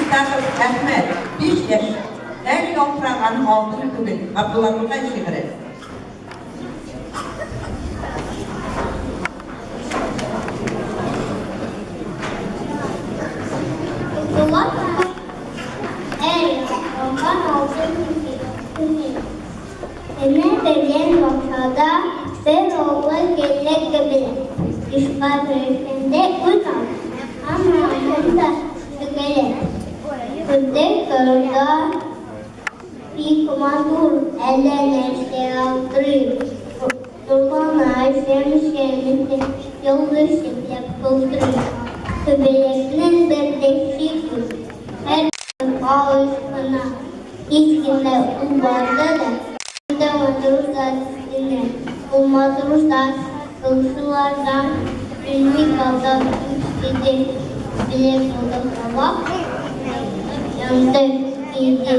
Мифтахов Әхмәт, 5 яшь. Һәр ялтыраган алтын түгел. Габдулла Тукай шигыре. Габдулла Тукай. Һәр ялтыраган алтын түгел. Энә белән бакчада бер олы гелле кебек. Кышка керешкәндә үз һаман да төгәлә. Күрде кырда бик матур әллә нәрсә ялтырый. Нурлана шәм-шәм итеп, йолдыз чәпләп кылтырый. Күбәләкнең бер дә шик юк, һәр көнгә ышкына. Һич кенә ул барды да үтә матур зат өстенә. Ул матур зат шаулашулардан белми калды, үсте, белеп булды һава, янды, көйде.